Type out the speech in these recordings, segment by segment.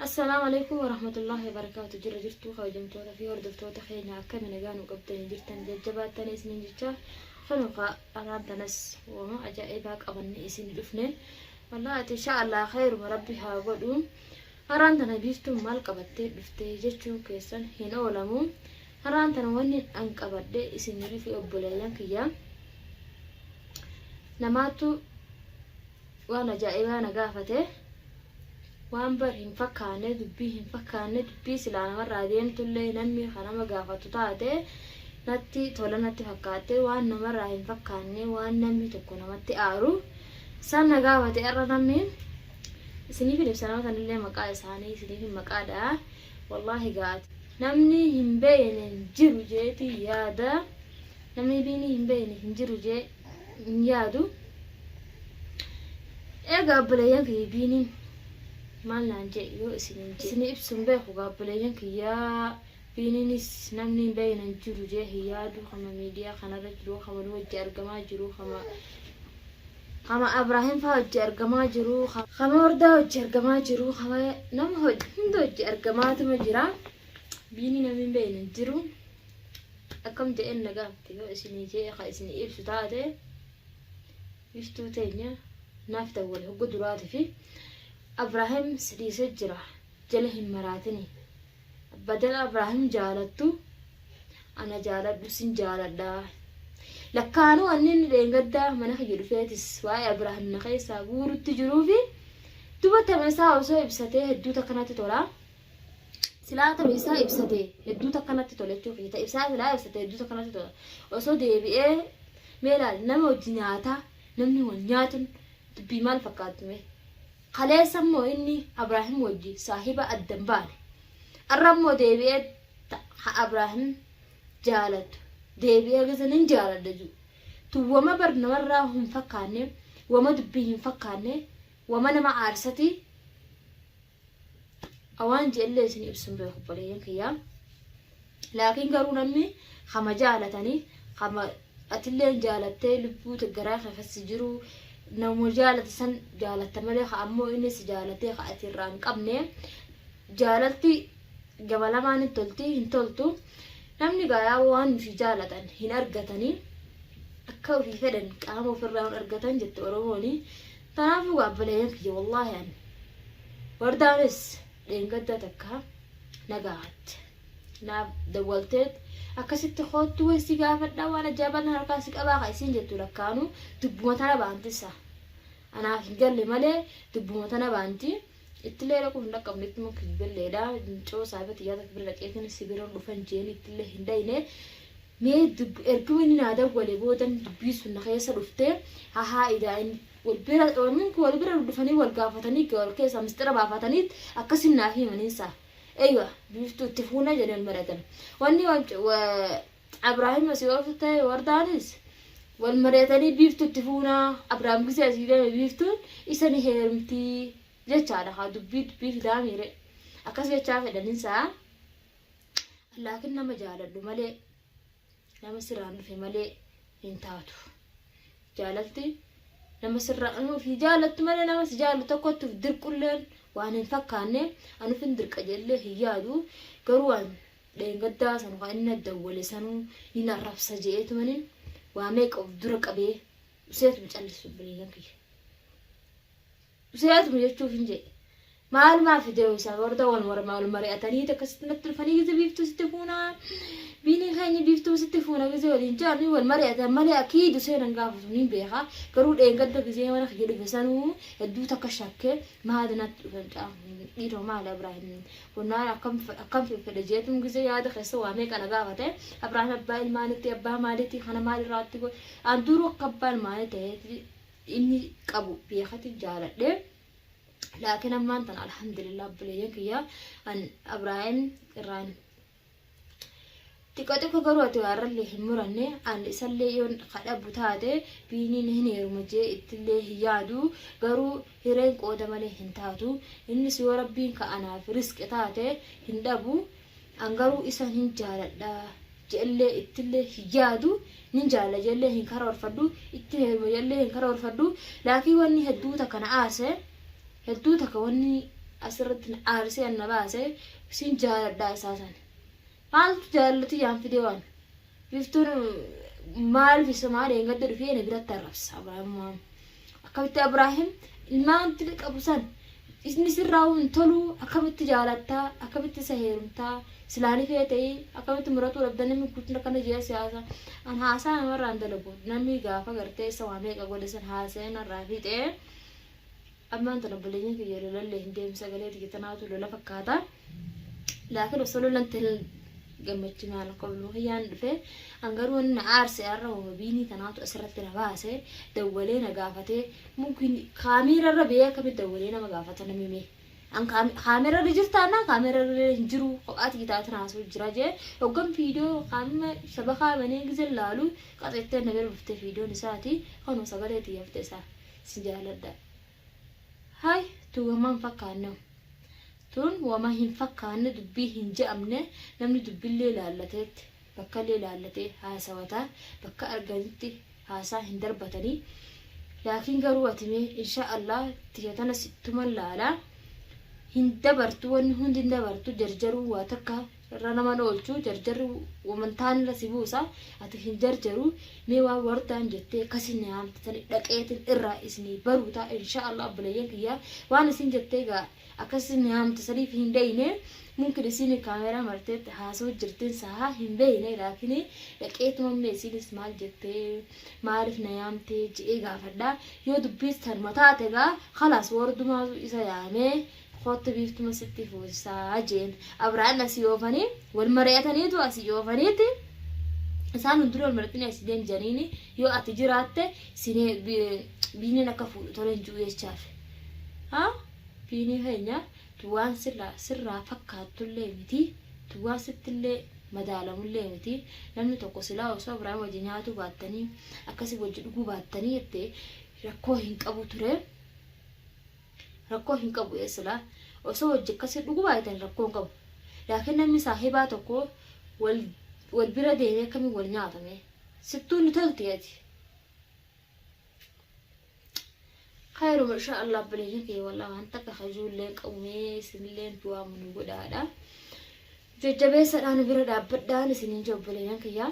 Assalaamu alaikum warahmatullahi wabarakaatu. Jira jirtuu kabajamtoota fi hordoftoota keenya, akkami nagaa nu qabdanii jirtan? Jajjabaattanii isiniin jecha. Kanuka araan tanas wama ajaa'ibaa qabanne isin dhufne. Wallahi ati insha Allah khayruma rabbi haa godhu. Haraan tana Biiftuun maal qabattee dhufte jechuun keessan hin oolamu. Haraan tana wanni an qabadhe isinii fi obboleeyyan kiyya namaatu waan ajaa'ibaa na gaafate. Waan bar hin fakkaanne, dubbii hin fakkaanne, dubbii silaa namarraa deemtullee namni kan nama gaafatu taate natti tola natti fakkaatte, waan namarraa hin fakkaanne, waan namni tokko namatti aaru san na gaafate. Har'a namni isiniif hin ibsa, nama sanillee maqaa isaanii isiniif hin maqaadha. Wallaahi gaati namni hin beeyne hin jiru jeeti yaada. Namni biinii hin beeyne hin jiru jee hin yaadu. Egaa obboleeyyan kiyya, Biiniin maal naan jee yoo isiniin jee isinii ibsu hin beeku. Gaa obboleeyyan kiyyaa, Biiniinis namni hin beeyne hin jiru jee hin yaadu. Kama miidiyaa kanarra jiru, kama nu wajji argamaa jiru, kama Abraahim faa wajji argamaa jiru, kama Hordaa wajji argamaa jiru, kama nama hunda wajji argamaatuma jira. Biinii namni hin beeyne hin jiru. Akkam je'een na gaafte yoo isinii jee ka isinii ibsu taate, Biftuu teenya naaf dawwale hogga duraati fi Abraahim si dhiisee jira, jala hin maraatini. Badala Abraahim jaalattu ana jaaladhu, sin jaaladha. Lakkaanuu anni inni dheengaddaa mana kiyya dhufeetis waa'ee Abraahim na keessaa guurutti jiruufi duba tama isaa osoo ibsatee hedduu takka natti tola. Silaa tama isaa ibsate hedduu takka natti tola jechuu kiyya. Ta ibsaa silaa ibsate hedduu takka natti tola. Osoo deebi'ee mee laal, nama hojii nyaataa namni wal nyaatuun dubbii maal fakkaattu mee? Kaleessa immoo inni Abraahim wajji saahiba adda hin baane. Arra immoo deebi'ee ha Abraahim jaalattu deebi'ee gisa nin jaaladha jiru. Tun wama bar namarraa hin fakkaanne, wama dubbii hin fakkaanne, wama nama aarsati. Awaan je'ellee isin ibsu hin beeku, obboleeyyan kiyyaa. Laakiin garuu namni kama jaalatanii, kama atilleen jaalattee lubbuu garaa kee keessa jiru, nama jaalate san jaalatta malee, ka ammoo inni si jaalatee ka ati irraa hin qabne, jaalalti gama lamaan hin tolti, hin toltu. Namni gaayaa waan ofii jaalatan hin argatanii, akka ofii fedhan qaama ofirraa hin argatan jette Oromooni. Kanaafuu obboleeyyan kiyya, wallaahi ani wardaanis dheengadda takka na gaafatte. Naaf dawwalteet akkasitti koottu wayi si gaafadhaa, waan ajaa'ibaa tan harkaa si qabaa ka isiin jettu lakkaanuu dubbuma tana baantissa. Anaaf hin galle malee dubbuma tana baanti. Ittillee dhaquu hin dhaqqabne, ittuma kijibelleedha. Mucoo saahiba xiyyaa takka bira dhaqeetiin si bira dhufan jeen ittillee hin dhayne. Mee erguma inni naa dawwale boodan dubbii sun na keessa dhuftee hahaa idaa inni wal bira wanni kun wal bira dhufanii wal gaafatanii wal keessaa mistira baafatanii akkasin naaf himaniinsa. Eeywa, Biiftuu itti fuuna jedhanii wal mari'atan. Wanni Abrahaam asii of ta'e wardaanis wal mari'atanii Biiftuu itti fuunaa, Abrahaam gisee asii deeme Biiftuun isa ni heerumtii jechaadha, haa dubbii dubbii fidaa miire akkas jechaa fedhaninsaa. Laakiin nama jaaladhu malee, nama sirraan dhufe malee hin taatu. Jaalalti nama sirraa ofii jaalattu malee nama si jaalatu tokkotti of dirqulleen waan hin fakkaanne. Ani ofin dirqa jedhee hin yaadu. Garuu waan dheengaddaa sanu kan inni dawwale sanuu ni arrabsa je'eetumaniin waa meeqa of dura qabee useetuma callisu, obboleeyyan kiyya. Useetuma jechuuf hin jedhe. Maalumaa fidee isaan warra wal wal mari'atanii akkasitti natti dhufanii gise Biiftuu sitti fuunaa, Biinii keenya Biiftuu sitti fuuna gise waliin jedhanii wal mari'atan malee akiidu seenan gaafatu ni beeka. Garuu dheengadda gisee mana kiyya dhufe sanuu hedduu takka shakkee, maali natti dhufan dhiiroo, maali Abraahim kunnaan akkam akkam fedhe jeetuun gisee yaada keessa waa meeqa na gaafate. Abraahim abbaa ilmaanitti, abbaa maalitti, kana maalirraatti an duruu akka abbaa ilmaanii ta'eeti inni qabu beekati jaaladhe. Laakiin ammaan tana alhamdulillah, obboleeyyan kiyya, an Abraahim irraan xiqqoo xiqqoo garuu ati waarrallee hin muranne. An isallee yoon kadhabu taate Biiniin hin heeruma jee ittillee hin yaadu. Garuu hireen qooda malee hin taatu. Innis yoo Rabbiin ka anaaf risqi taate hin dhabu. An garuu isa hin jaaladha je'ellee ittillee hin yaadu, nin jaala je'ellee hin karoorfadhu, itti heeruma je'ellee hin karoorfadhu. Laakiin wanni hedduu takka na aarse, hedduu takka wanni asirratti na aarsee na baase sin jaaladhaa isaa san. Maaltu jaalatu yaan fidee waan biftuun maaliif isa maal eengadda dhufee na biratti arrabsa Abrahaam. Akkamitti Abrahaam ilmaan qabu san inni sirraa hin tolu, akkamitti jaalattaa, akkamitti isa heerumtaa, silaanii fee ta'ee akkamitti muratuu dhabda, namni guutuun akkana jee siyaasa. An haasaa namarraa hin dalagu. Namni gaafa gartee isa waa meeqa godhe san haasa'ee narraa fiixee. Ammaan tana obboleeyyan kiyya lolallee hin deemu, sagalee tiyya tanaatu lola fakkaata. Laakiin osoo lolan ta'e gammachuu maal qablu kiyyaan dhufe. An garuu wanni na aarse har'a wama biinii tanaatu asirratti na baase. Dawwalee na gaafatee, mumkin kaameerarra ba'ee akkamitti dawwalee nama gaafata namni mee. An kaameerarra jirtaanaa kaameerarra hin jiru, kophaa tiyya taate haasa'u jira jee hoggan viidiyoo kaamma shabakaa banee gizee laalu qaxettee na bira dhuftee viidiyoon isaati kanuma sagalee tiyya haftee isaa sin jaaladha. Hay tun wama hin fakkaanne, tun wama hin fakkaanne, dubbii hin je'amne. Namni dubbillee laallateetti bakkallee laallatee haasawata, bakka arganitti haasaa hin darbatanii. Laakiin garuu ati mee insha Allah tiyya tana sittuman laala hin dabartu, wanni hundi hin dabartu. Jarjaruu waa takka irra nama oolchu, jarjarri wamantaan irra si buusa. Ati hin jarjaru. Mee waan wardaan jettee akkasin yaamte tani dhaqeetin irraa isinii baruu ta'a insha Allah. Obboleeyyan kiyya, waan isin jettee gaa akkasin yaamte saniif hin dheyne. Mumkin isin kaameeraa marteetti haasa'u jirtin sahaa hin beeyne, laakiin dhaqeetuma mee isinis maal jettee, maaliif na yaamtee je'ee gaafadha. Yoo dubbiis tanuma taate gaa khalaas, wardumaatu isa yaamee kootti biiftuma sitti fuusisaa jeen. Abrahaam asii oofanii wal mari'ataniitu asii oofaniiti isaan hundinuu wal mari'atanii asii deem janiini. Yoo ati jiraatte sinee biiniin akka fuudhu toleen jiru jechaaf. Haa biinii keenya, waan sirraa fakkaattullee miti, waan sittillee madaalamullee miti. Namni tokko silaa osoo Abrahaam wajji nyaatuu baattanii, akkasii wajji dhuguu baattanii jettee rakkoo hin qabu ture. Rakkoo hin qabu silaa osoo wajji akkasii dhuguu baay'atan rakkoo hin qabu. Laakiin namni saahibaa tokko wal wal bira deemee akkamiin wal nyaatame? Sittuu ni tolti ati. Khayruma insha Allah. Obboleeyyan kiyya, wallah waan takka kajuullee qabumee isinillee du'aa nu godhaadha. Jajjabeessaadhaan bira dhaabbadhaan isiniin jee obboleeyyan kiyya.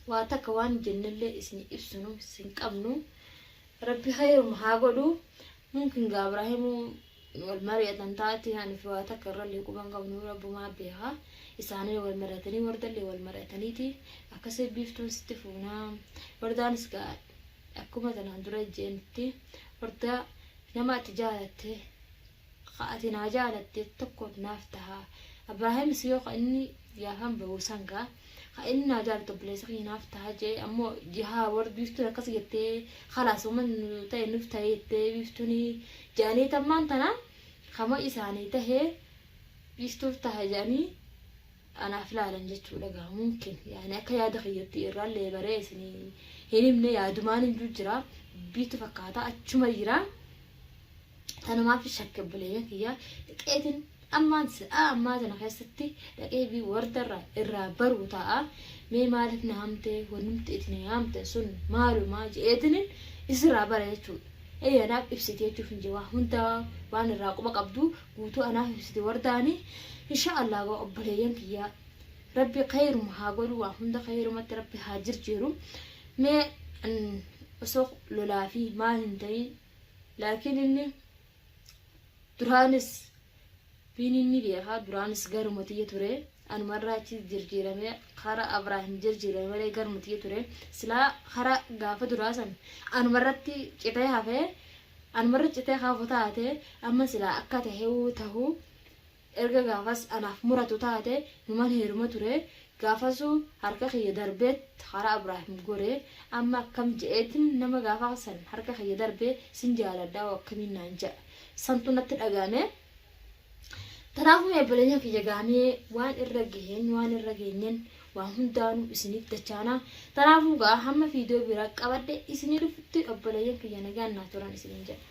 Waa takka waan jennellee isin ibsinu isin qabnu. Rabbi khayruma haa godhu. Mumkin gaa Ibraahimuu wal mari'atan taati, ani fi waa takka irrallee quban qabnu, rabbumaa beeka. Isaanii wal mari'atanii, wardallee wal mari'ataniiti akkasii biiftuun sitti fuunaa. Wardaanis gaa akkuma tanaan dura jeenitti, wardaa nama ati jaalatte ka ati naa jaalatte tokko naaf taha. Abraahimis yoo ka inni gaafan bahu sangaa ka inni naa jaalatu obboleessa kiyya naaf taha jee. Ammoo jihaa warri biiftuun akkas jettee khalaas uma nu ta'e nuuf ta'e jettee biiftuun jedhanii tammaan tana kama isaanii tahee biiftuuf taha jedhanii anaaf laalan jechuudha. Gaa mumkin yaani akka yaada kiyyatti irraallee baree isinii hin himne, yaadumaan hin jira, biiftu fakkaata achuma jira. Tanumaaf shakke obboleeyyan kiyya. Dhaqeetiin ammaan si'aa ammaa tana keessatti dhaqee bi wardarraa irraa baruu ta'a. Mee maaliif na hamte, wanumti itti na yaamte sun maalumaa je'eetiin isirraa bara jechuudha. Ee anaaf ibsite jechuuf hin jiru, waa hundaa waan irraa quba qabdu guutuu anaaf ibsite wardaani. Insha Allah obboleeyyan kiyya, rabbi khayruma haa godhu, waa hunda khayrumatti rabbi haa jirjiiru. Mee osoo lolaa fi maal hin ta'in, laakiin inni duraanis biiniin ni beekaa, duraanis garuma tiyya ture. Anumarraa achi jirjiirame kara Abraahim jirjiirame malee garuma tiyya ture. Silaa kara gaafa duraa san anumarratti citee hafee, anumarra citee hafu taate, amma silaa akka tahee tahuu erga gaafas anaaf muratu taate numan heeruma ture. Gaafasu harka kiyya darbeet karaa Abraahim gore. Amma akkam je'eetin nama gaafa san harka kiyya darbee sin jaaladhaa akkamiin naan jedha santu natti dhagahame. Kanaafuu mee obboleeyyan kiyya, gaamee waan irra gaheen, waan irra geenyen waan hundaanuu isiniif dachaana. Kanaafuu gaa hamma viidiyoo biraa qabadhe isinii dhufutti obboleeyyan kiyya nagaan naa turan isiniin jedha.